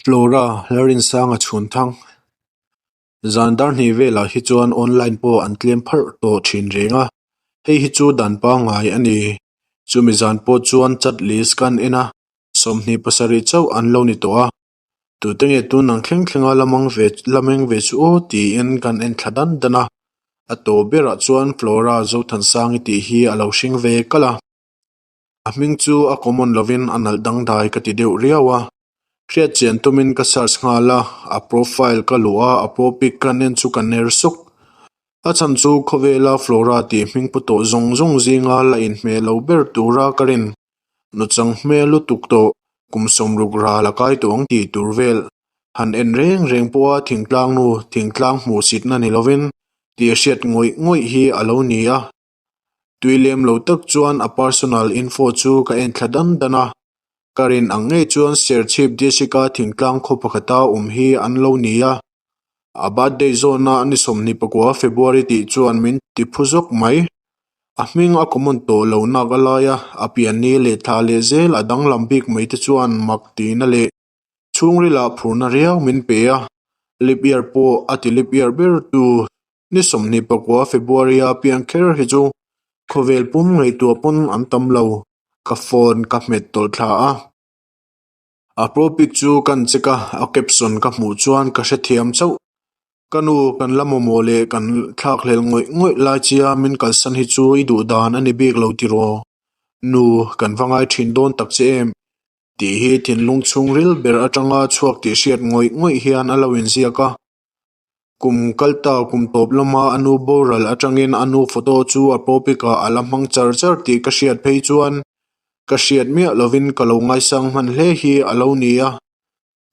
Flora, Lalrinsanga chhunthang. Zan dar hnih velah hi chuan online pawh an tlem pharh tawh thin reng a, hei hi chu dan pangngai a ni. Chumi zan pawh chuan chat list kan en a, 27 chauh an lo ni tawh a. Tute nge tun ang thleng thlenga la mang ve la meng ve chu aw tiin kan en thla dan dan a. A tawp berah chuan Flora Zothansangi tih hi a lo hring ve kalh a. A hming chu a common lovin a nalh dangdai ka ti deuh riau a. Hriat chian tumin ka search nghal a, a profile ka luh a, a pro pic ka nen chu ka ner suk. A chhan chu khawvela Flora tih hming pu tawh zawng zawng zinga la inhmeh lo ber tura ka rin. Nuchang hmel lutuk tawh, kum 60 ral a kai tawh ang tih tur vel. Han en reng reng pawha thingtlang nu, thingtlang hmuhsitna ni lovin tih a hriat ngawih ngawih hi a lo ni a. Tui lem lo tak chuan a personal info chu ka en thla dan dan a. Ka rin ang ngei chuan Serchhip District-a thingtlang khaw pakhata awm hi an lo ni a. A birthday zawna ni 24 February tih chuan min ti phu zawk mai. A hming a common tawh lo nak a lai a, a pian ni leh thla leh zel a danglam bik mai te chuan mak tihna leh chhungrilah phurna riau min pe a. Leap year pawh a ti leap year ber tu Ni 24 February-a piang kher hi chu khawvel pum ngaihtuah pawn an tam lo. Ka phone ka hmet tawlh thla a. A pro pic chu kan check a, a caption ka hmuh chuan ka hrethiam chauh. Ka nu kan la mamawh leh kan thlakhlel ngawih ngawih lai chia min kalsan hi chu i duh dan a ni bik lo tiraw? Nu, kan va ngai thin dawn tak che em? Tih hi thinlung chhungril ber atanga chhuak tih hriat ngawih ngawih hian a lo inziak a. Kum kal ta kum tawp lama a nu boral atangin a nu photo chu a topic ah a la hmang char char tih ka hriat phei chuan ka hriat miah lovin ka lo ngaisang hman hle hi a lo ni a.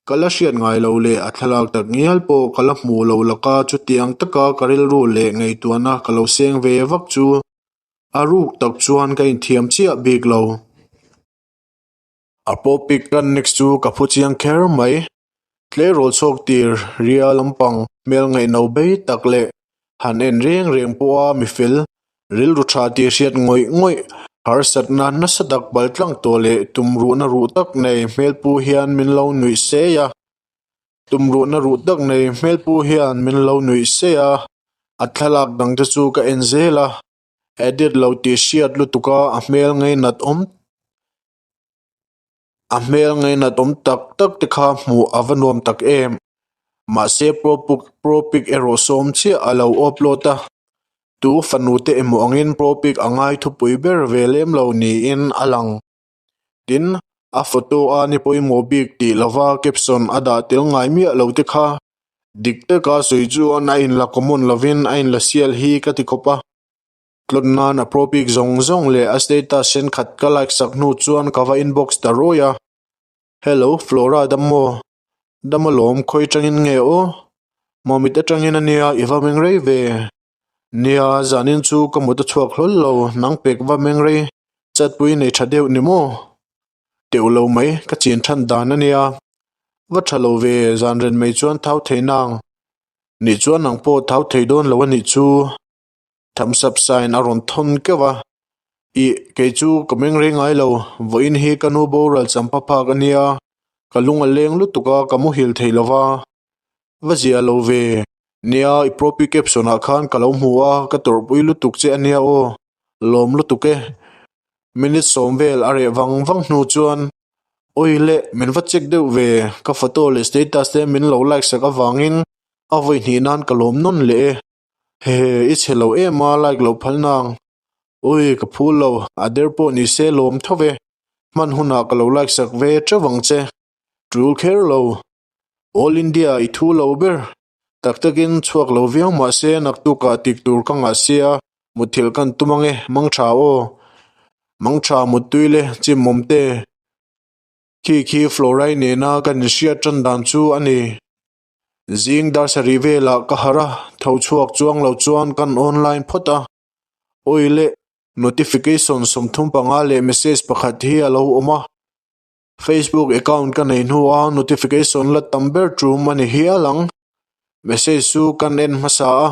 Ka la hriat ngai lo leh a thlalak tak ngial pawh ka la hmuh lo laka chutiang taka ka rilru leh ngaihtuahna ka lo seng ve vak chu a ruk tak chuan ka inthiam chiah bik lo. A topic kan next chu ka phu chiang kher mai. Tleirawl chhuak tir ria lampang hmel ngaihno bei tak leh han en reng reng pawha mi fel, rilru tha tih hriat ngawih ngawih, harsatna nasa tak bal tlang tawh leh tumruhna ruh tak nei hmelpu hian min lo nuih sei a. Tumruhna ruh tak nei hmelpu hian min lo nuih sei a, a thlalak dangte chu ka en zel a, edit lo tih hriat lutuka a hmel ngainat awm. A hmel ngainat awm tak tak te kha hmuh a va nuam tak em. Mahse pro puk pro pic erawh sawm chiah a lo upload a. Tu fanu te emaw angin pro pic a ngai thupui ber ve lem lo niin a lang. Tin, a photo a ni pawimawh bik tih lova caption a dah tel ngai miah lo te kha dik taka sawi chuan a inla common lovin a inla sial hi ka ti khawp a. Tlawt nan a pro pic zawng zawng leh a status thenkhat ka like sak hnu chuan ka va inbox ta ruai a. Hello Flora dam maw? Dam alawm khawi tangin nge aw? Mamit atangin ania i va meng rei ve. Nia zanin chu ka mut a chhuak hlawl lo nang pek va meng rei chatpui nei tha deuh ni maw? Teuh lo mai ka chin than dan ania. Va tha lo ve zan ren mai chuan thau thei nang. Nih chuan nang pawh thau thei dawn lo anih chu. Thumbs up sign a rawn thawn keuh a, Ih, kei chu ka meng rei ngai lo, vawiin hi ka nu boral champa phak a nia, ka lung a leng lutuk a, ka muhil thei lo va. Va zia lo ve, nia i propi caption ah khan ka lo hmu a, ka tawrhpui lutuk che a nia aw, lawm lutuk e. Minute sawm vel a reh vang vang hnu chuan, Awi le, min va check deuh ve, ka photo leh status te min lo like sak avangin a vawi hnih nan ka lawm nawn leh e. Hehe, i chhe lo em a, like lo phal nang. Ui, ka phul lo, a der pawh ni se lawm tho ve. Hman hunah ka lo like sak ve teuh ang che. Tul kher lo. All India i thu lo ber. Tak takin chhuak lo viau mahse naktukah tik tur ka ngah sia, mutthilh kan tum ange, mangtha aw. Mangtha muttui le, chimawm te. Khi khi Florai nena kan inhriat tan dan chu a ni. Zing dar sarih velah ka harh a, tho chhuak chuang lo chuan kan online phawt a. Awi le, notification 35 leh message pakhat hi a lo awm a. Facebook account ka nei hnua notification la tam ber tum a ni hial ang. Message chu kan en hmasa a.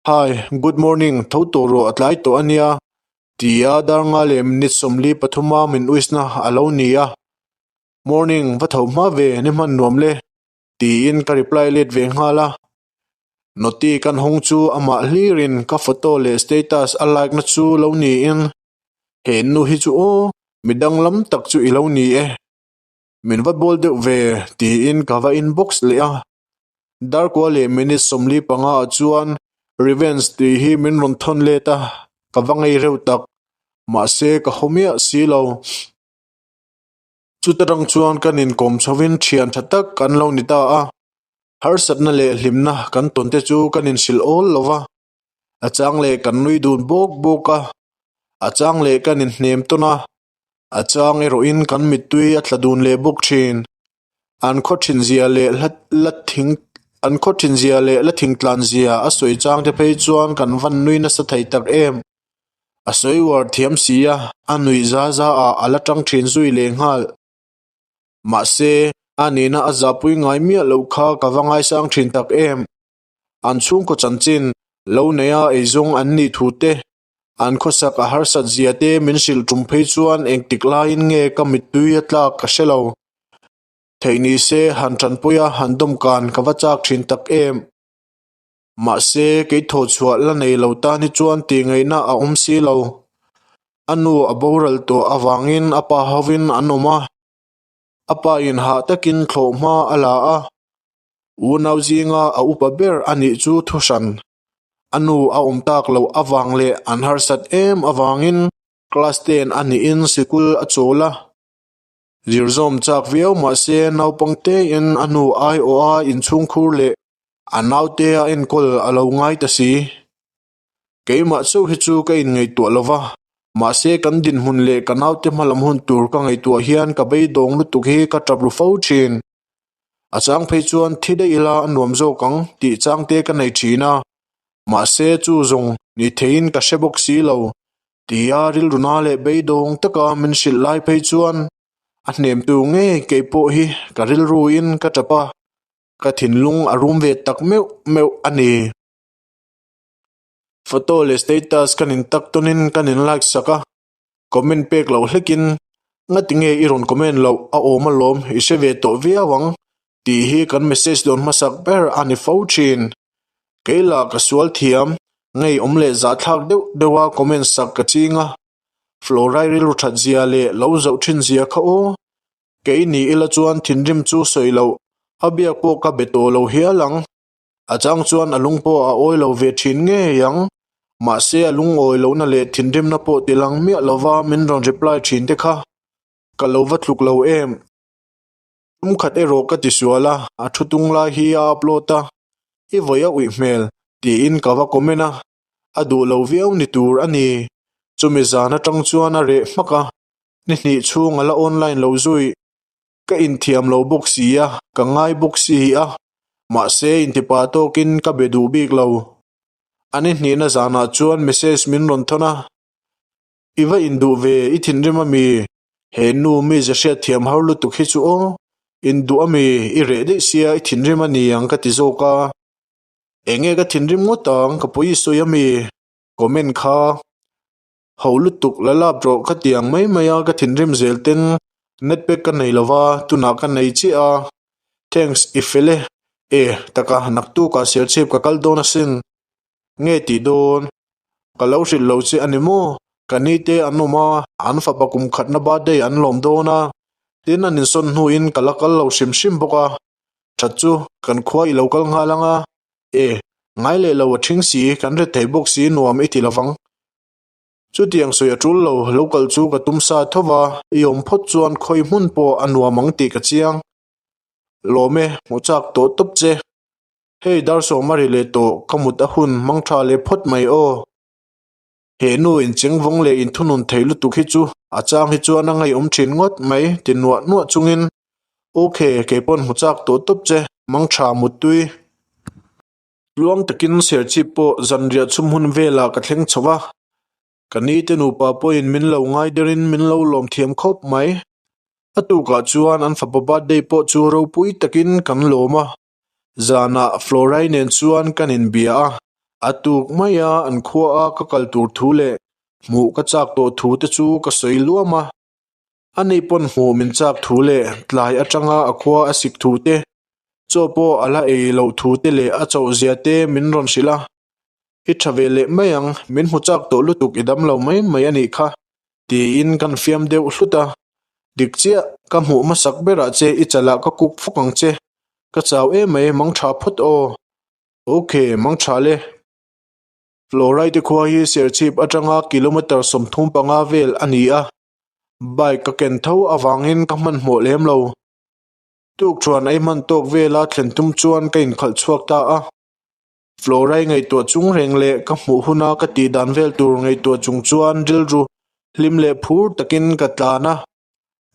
Hi, good morning, tho tawh rawh a tlai tawh a nia, tia dar nga leh minute 43 a min uisna a lo ni a. Morning, va tho hma ve, ni hman nuam le, tiin ka reply let ve nghal a. Noti kan hawng chu amah hlirin ka photo leh status a like na chu lo niin, He nu hi chu aw, mi danglam tak chu i lo ni e. Min va bawl deuh ve, tiin ka va inbox leh a. Darkua leh minute 45 ah chuan Revenge tih hi min rawn thawn let a, ka va ngei reuh tak. Mahse ka haw miah si lo. Chuta tang chuan kan inkawm chhovin thian tha tak kan lo ni ta a. Harsatna leh hlimna kan tawn te chu kan inhrilh awl lo va. A chang leh kan nui dun bawk bawk a, a chang leh kan inhnem tawn a, a chang erawhin kan mittui a tla dun leh bawk thin. An khaw thin zia leh hla la thing an khaw thin zia leh la thing tlan zia a sawi chang te phei chuan kan van nui nasa thei tak em. A sawi uar thiam si a, a nuih za za ah a la tang thin zui leh nghal. Mahse, a nihna a zahpui ngai miah loh kha ka va ngaisang thin tak em. An chhungkaw chanchin lo neia eizawng an nih thu te, an khawsak a harsat zia te min hrilh tum phei chuan engtik laiin nge ka mittui a tlak ka hre lo. Theih ni se han tanpui a han dawmkan ka va chak thin tak em. Mahse, kei thawhchhuah la nei lo tan hi chuan tih ngaihna a awm si lo. A nu a boral tawh avangin a pa hovin an awm a. A pa in hah takin thlawh hma a la a. Unau zinga a upa ber a nih chu thuhran. A nu a awm tak loh avang leh an harsat em avangin class ten a nihin sikul a chawl a. Zirzawm chak viau mahse naupang tein a nu aiawha inchhungkhur leh a naute a enkawl a lo ngai ta si. Keimah chauh hi chu ka inngaihtuah lo va, mahse kan dinhmun leh ka naute hmalam hun tur ka ngaihtuah hian ka beidawng lutuk hi ka tap ru fo thin. A chang phei chuan thi daih ila a nuam zawk ang tih changte ka nei thin a, mahse chu zawng ni theiin ka hre bawk si lo tia rilru na leh beidawng taka min hrilh lai phei chuan a hnemtu ngei kei pawh hi ka rilruin ka tap a, ka thinlung a rum ve tak meuh meuh a ni. Photo leh status kan in tak tawnin kan in like sak a, comment pek loh hlekin ngati nge i rawn comment loh a awm alawm i hre ve tawh viau ang tih hi kan message dawn hmasak ber a ni fo thin. Kei lah ka sual thiam, ngeiawm leh zahthlak deuh deuh a comment sak ka ching a, Florai rilru that zia leh lo zoh thin zia kha aw. Kei ni ila chuan thinrim chu sawi loh, a biak pawh ka be tawh lo hial ang. A chang chuan a lung pawh a awi lo ve thin ngei ang. Mahse a lungawi lohna leh thinrimna pawh ti lang miah lova min rawn reply thin te kha ka lo va tluk lo em. Tum khat erawh ka ti sual a, a thu tung lai hi a upload a, i vawi a uih hmel tiin ka va comment a, a duh lo viau ni tur a ni. Chumi zan atang chuan a reh hmak a, ni hnih chhung a la online lo zui. Ka inthiam lo bawk si a, ka ngai bawk si a, mahse intipa tawkin ka be duh bik lo. A ni hnihna zanah chuan message min rawn thawn a, I va induh ve, i thinrim a mi? He nu mize hriatthiam har lutuk hi chu aw, induh a mi, i reh daih sia i thinrim a ni ang ka ti zawk a. Enge ka thinrim ngawt ang, ka pawi i sawi a mi? Comment kha. Ho lutuk la lap rawh ka ti ang mai mai a, ka thinrim zel ten net pack ka nei lova, tunah ka nei chiah a, thanks i fel e, e taka naktukah serchhip ka kal dawn asin, nge tih dawn? Ka lo hrilh lo che a ni maw? Ka ni te an awm a, an fapa kum khatna birthday an lawm dawn a, tin an insawn hnuin ka la kal lo hrim hrim bawk a, that chu kan khua i lo kal nghal ang a, e ngai leh lo a ṭhing si, kan ret thei bawk si nuam i ti lovang. Chutiang sawi a ṭul lo, lo kal chu ka tum sa tho va, i awm phawt chuan khawi hmun pawh a nuam ang tih ka chiang. Lawm e, hmu chak tawh tawp che. Hei dar sawm a ri leh tawh, ka mut a hun hmang tha leh phawt mai aw. He nu inchengvawng leh inthunun thei lutuk hi chu a chang hi chuan a ngaihawm thin ngawt mai ti nuah nuah chungin, Ok, kei pawn hmu chak tawh tawp che, mang tha muttui. Tluang takin serchhip pawh zanriah chhum hun velah ka thleng chho va, ka ni te nupa pawhin min lo ngai derin min lo lawm thiam khawp mai. A tukah chuan an fapa birthday pawh chu ropui takin kan lawm a. Zanah Florai nen chuan kan inbia a, a tuk maia an khuaa ka kal tur thu leh hmuh ka chak tawh thu te chu ka sawi luam a. A nei pawn hmuh min chak thu leh tlai atanga a khua a sik thu te, chaw pawh a la ei loh thu te leh a chauh zia te min rawn hrilh a. I tha ve leh mai ang, min hmu chak tawh lutuk i dam lo mai mai a nih kha, tiin kan fiam deuh hlut a. Dik chiah, ka hmuh hmasak berah che i chalah ka kuk fawk ang che. Ka chau em mai, mang tha phawt aw. Ok, mang tha le. Florai te khua hi Serchhip atanga kilometre 35 vel a ni a, bike ka ken tho avangin ka hmanhmawh lem lo. Tukṭhuan ei hman tawk vela thlen tum chuan ka inkhalh chhuak ta a. Florai ngaihtuah chung reng leh ka hmuh huna ka tih dan vel tur ngaihtuah chung chuan rilru hlim leh phur takin ka tlan a.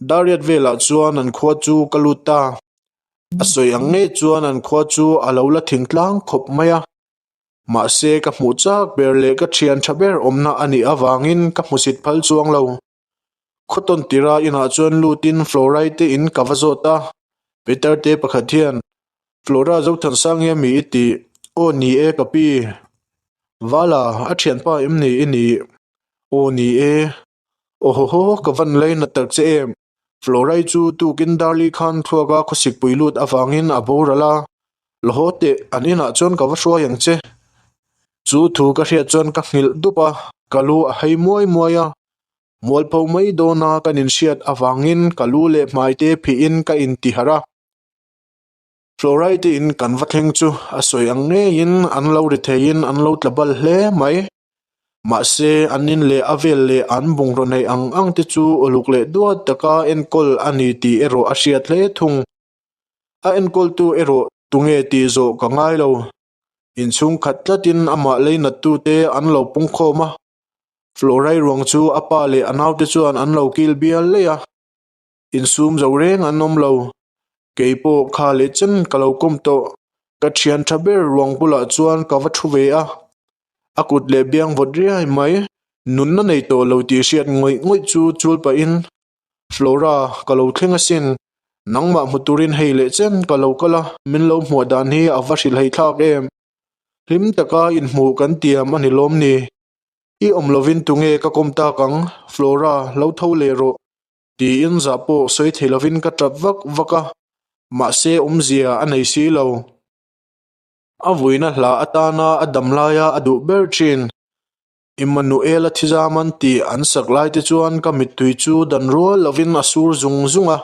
Dariat velah chuan an khua chu ka lut ta. A sawi ang ngei chuan an khua chu a lo la thingtlang khawp mai a. Mahse ka hmuh chak ber leh ka thian tha ber awmna a nih avangin ka hmusit phal chuang lo. Khawtawn tira inah chuan lutin Florai te in ka va zawt a, Peter te pakhat hian, Flora Zothansang hi a mi i tih? Aw ni e ka pi. Vala, a thianpa em ni i nih? Aw ni e. Awhawhaw, ka van lainat tak che em? Florai chu tukin Darli khan thluaka khawsikpui lut avangin a boral a, La haw teh, an inah chuan ka va hruai ang che. Chu thu ka hriat chuan ka nghilh dup a, ka lu a hei muai muai a. Mualpho mai dawna kan inhriat avangin ka lu leh hmai te phihin ka intiharh a. Florai te in kan va thleng chu a sawi ang ngeiin an lo ri theiin an lo tla bal hle mai. Mahse, an in leh a vel leh an bungraw neih ang ang te chu uluk leh duat taka enkawl a ni tih erawh a hriat hle thung. A enkawltu erawh tunge tih zawh ka ngai lo. Inchhung khat tlatin amah leinattute an lo pungkhawm a. Florai ruang chu a pa leh a naute chuan an lo kil bial leih a. Insum zo reng an awm lo. Kei pawh kha leh chen ka lo kawm tawh. Ka thian tha ber ruang bulah chuan ka va thu ve a. A kut leh biang vawt riai mai. Nunna nei tawh lo tih hriat ngawih ngawih chu chul pahin Flora, ka lo thleng asin. Nangmah hmu turin hei leh chen ka lo kal a, min lo hmuah dan hi a va hrilh hei thlak em. Hlim taka inhmuh kan tiam a ni lawm ni. I awm lovin tunge ka kawm tak ang, Flora, lo tho leh rawh. Tiin zah pawh sawi thei lovin ka tap vak vak a, mahse awmzia a nei si lo. A vuina hla atana a dam laia a duh ber thin. Immanuela thizaman tih an sak lai te chuan ka mittui chu dan rual lovin a sur zung zung a,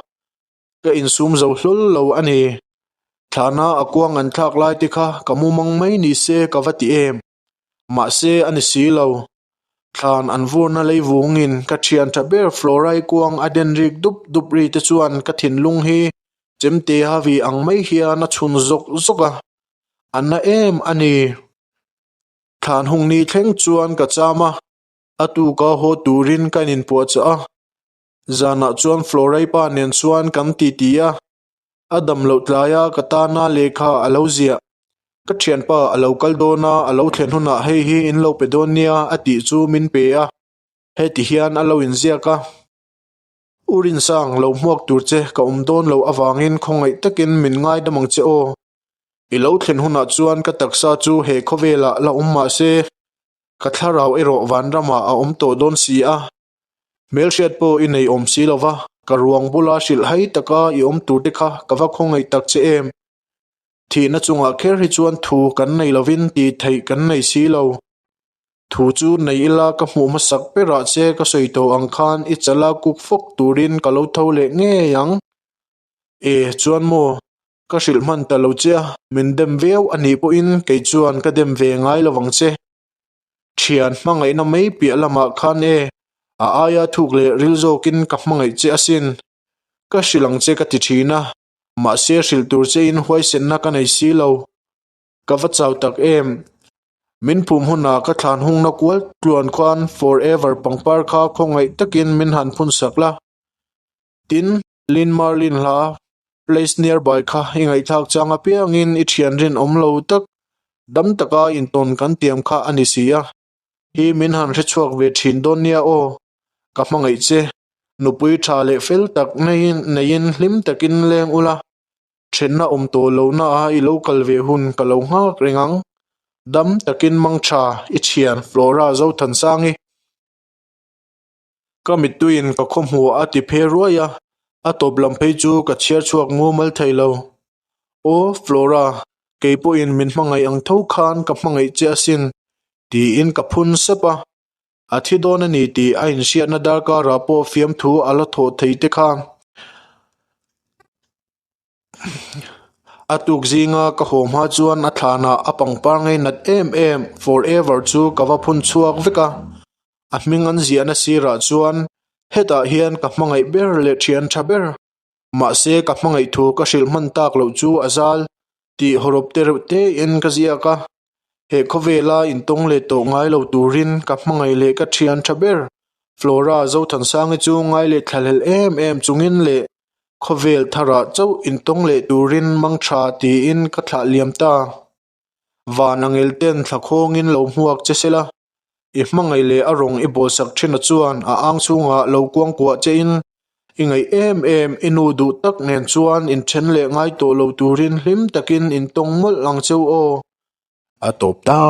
ka insum zo hlawl lo a ni. Thlana a kuang an thlak lai te kha ka mumang mai ni se ka va ti em. Mahse a ni si lo. Thlan an vurna lei vungin ka thian tha ber Florai kuang a den rik dup dup ri te chuan ka thinlung hi chemte a vi ang mai hian a chhun zawk zawk a, a na em a ni. Thlan hung ni thleng chuan ka cham a, a tuka haw turin ka inpuahchah a. Zanah chuan Florai pa nen chuan kan titi a, a dam loh tlaia ka tana lehkha a lo ziah. Ka thianpa a lo kal dawn a, a lo thlen hunah hei hi in lo pe dawn nia a tih chu min pe a, heti hian a lo inziak a. U Rinsang, lo hmuak tur che ka awm dawn loh avangin khawngaih takin min ngaidam ang che aw. I lo thlen hunah chuan ka taksa chu he khawvelah la awm mah se, ka thlarau erawh vanramah a awm tawh dawn si a. Hmelhriat pawh i nei awm si lova, ka ruang bula hrilh hai taka i awm tur te kha ka va khawngaih tak che em. Thihna chungah kher hi chuan thu kan nei lovin tih theih kan nei si lo. Thu chu nei ila ka hmuh hmasak berah che ka sawi tawh ang khan i chala kuk fawk turin ka lo tho leh ngei ang. E, chuan maw? Ka hrilh hman ta lo che a, min dem viau a nih pawhin kei chuan ka dem ve ngai lo vang che. Thian hmangaihna mai piah lamah khan e, a aia thuk leh ril zawkin ka hmangaih che asin. Ka hrilh ang che ka ti thin a, mahse hrilh tur chein huaisenna ka nei si lo. Ka va chau tak em? Min phum hunah ka thlan hungna kual tluan khan forever pangpar kha khawngaih takin min han phun sak la. Tin, Lin Marlin hla Place Nearby kha i ngaihthlak chang apiangin i thian rinawm lo tak, dam taka intawn kan tiam kha a ni si a. Hi min han hre chhuak ve thin dawn nia aw. Ka hmangaih che. Nupui tha leh fel tak neiin hlim takin leng ula. Thenna awm tawh lohna a i lo kal ve hun ka lo nghak reng ang. Dam takin mang tha i thian Flora Zothansangi. Ka mittuiin ka khawhmuh a ti phe ruai a, a tawp lam phei chu ka chhiar chhuak mumal thei lo. Aw, Flora, kei pawhin min hmangaih ang tho khan ka hmangaih che asin, tiin ka phun sep a. A thi dawn a ni tih a inhriatna darkarah pawh fiamthu a la thawh thei te kha. A tuk zinga ka haw hma chuan a thlanah a pangpar ngainat em em forever chu ka va phun chhuak vek a. A hming an ziahna sirah chuan hetah hian ka hmangaih ber leh thian tha ber. Mahse ka hmangaih thu ka hrilh hman tak loh chu a zal tih hawrawp te reuh tein ka ziak a. He khawvela intawng leh tawh ngai lo turin ka hmangaih leh ka thian tha ber Flora Zothansangi chu ngai leh thlahlel em em chungin leh khawvel tharah chauh intawng leh turin mang tha tiin ka thlah liam ta. Van angel ten thla khawngin lo hmuak che sela, i hmangaih leh a rawng i bawlsak thin a chuan a ang chhungah lo kuangkuah che in i ngaih em em i nu duh tak nen chuan inthen leh ngai tawh lo turin hlim takin intawng mawlh ang cheu aw. A tawp ta.